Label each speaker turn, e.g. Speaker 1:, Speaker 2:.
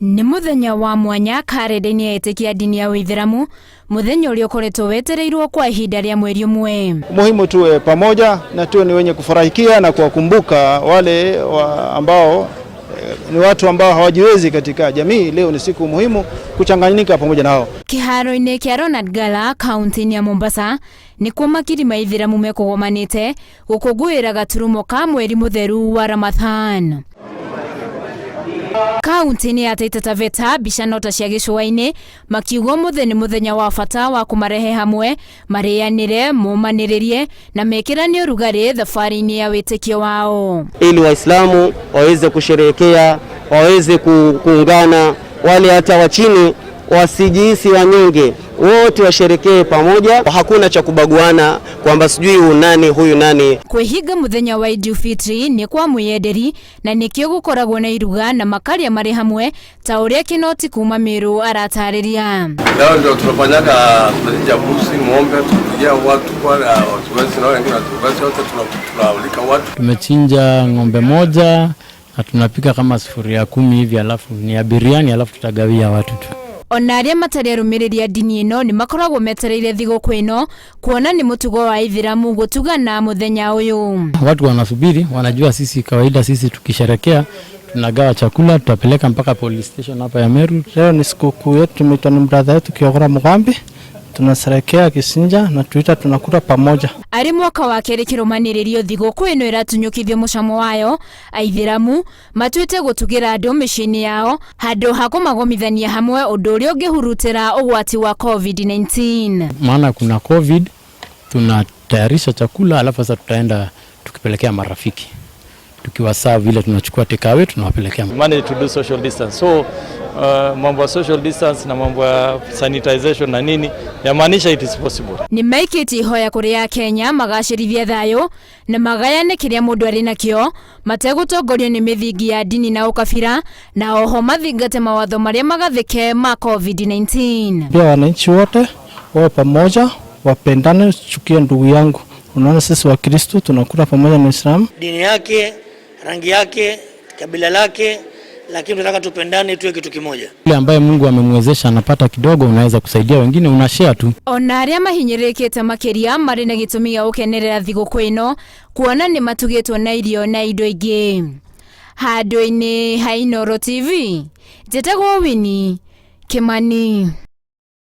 Speaker 1: Nĩ mũthenya wa mwanya karenda-inĩ ya etĩkia a ndini ya Ũithĩramu, mũthenya ũrĩa ũkoretwo wetereirwo kwa ihinda rĩa mweri ũmwe.
Speaker 2: Muhimu tuwe pamoja na tuwe ni wenye kufurahikia na kuwakumbuka wale wa ambao ni watu ambao hawajiwezi katika jamii. Leo ni siku muhimu kuchanganyika pamoja nao.
Speaker 1: Kĩharo-inĩ kĩa Ronald Ngala kaunti-inĩ ya Mombasa nĩkuo makiri ma Ithĩramu mekũgomanĩte gũkũngũĩra gaturumo ka mweri mũtheru wa Ramadhan. Kaunti-inĩ ya Taita Taveta mbica no ta cia gĩcũa-inĩ makiuga ũmũthĩ nĩ mũthenya wa bata wa kũmarehe hamwe marĩanĩre momanĩrĩrie na mekĩrane ũrugarĩ thabarĩ-inĩ ya wĩtĩkio wao.
Speaker 3: Ili Waislamu waweze kusherehekea, waweze kuungana, wale hata wa chini wasijihisi wanyonge, wote washerekee pamoja. Hakuna cha kubaguana kwamba sijui huyu nani huyu nani.
Speaker 1: Kwĩhinga mũthenya wa Idul Fitri nĩ kwa mwĩyenderi na nĩkĩo gũkoragwo na iruga na makarĩa marĩ hamwe ta ũrĩa Kinoti kuma Meru aratarĩria.
Speaker 4: Leo ndio tunafanyaga, tunachinja mbuzi, ng'ombe, tunapigia watu kwa watu na wengine watu wote tunaalika watu.
Speaker 5: Tumechinja ng'ombe moja na tunapika kama sufuria 10 hivi, alafu ni ya biriani, alafu tutagawia watu tu.
Speaker 1: Ona arĩa matarĩ arũmĩrĩri a ndini ĩno nĩ makoragwo metereire thigũkũ ĩno kuona nĩ mũtugo wa Ithĩramu gũtugana mũthenya ũyũ.
Speaker 5: Watu wanasubiri, wanajua sisi kawaida, sisi tukisherekea tunagawa chakula, tutapeleka mpaka police station hapa ya Meru.
Speaker 6: Leo ni sikukuu yetu, tumeitwa ni brother yetu Kiogora Mugambi, tunasherehekea kisinja na tuita tunakula pamoja.
Speaker 1: Arĩ mwaka wa kerĩ kĩrũmanĩrĩrio thigũkũ ĩno ĩratunyũkithio mũcamo wayo, Aithĩramu matuĩte gũtugĩra andũ mĩciĩ-inĩ yao handũ ha kũmagomithania hamwe, ũndũ ũrĩa ũngĩhurutĩra ũgwati wa COVID-19.
Speaker 5: Maana kuna COVID, tunatayarisha chakula alafu sasa tutaenda tukipelekea marafiki. Tukiwaserve vile tunachukua take away tunawapelekea.
Speaker 7: We manage to do social distance. So mambo ya social distance na mambo ya sanitization na nini yamaanisha it is possible.
Speaker 1: Nĩ maikĩtie ihoya kũrĩ Akenya magacĩrithie thayũ na magayane kĩrĩa mũndũ arĩ nakĩo mategũtongorio nĩ mĩthingi ya ndini na ũkabira, na oho mathingate mawatho marĩa magathĩke ma COVID-19.
Speaker 6: Pia wananchi wote wawe pamoja, wapendane, chukie ndugu yangu. Unaona sisi wa Kristo tunakula pamoja na Uislamu.
Speaker 8: Dini yake, rangi yake, kabila lake, lakini tunataka tupendane tuwe kitu kimoja.
Speaker 5: Yule ambaye Mungu amemwezesha anapata kidogo, unaweza kusaidia wengine, una share tu.
Speaker 1: Ona arĩa mahinyĩrĩrĩkĩte makĩria marĩ na gĩtũmi gĩa gũkenerera thigũkũ ĩno kuona nĩ matugĩtwo na irio na indo ingĩ. Handũ-inĩ ha Inooro TV, njĩtagwo Winnie Kimani.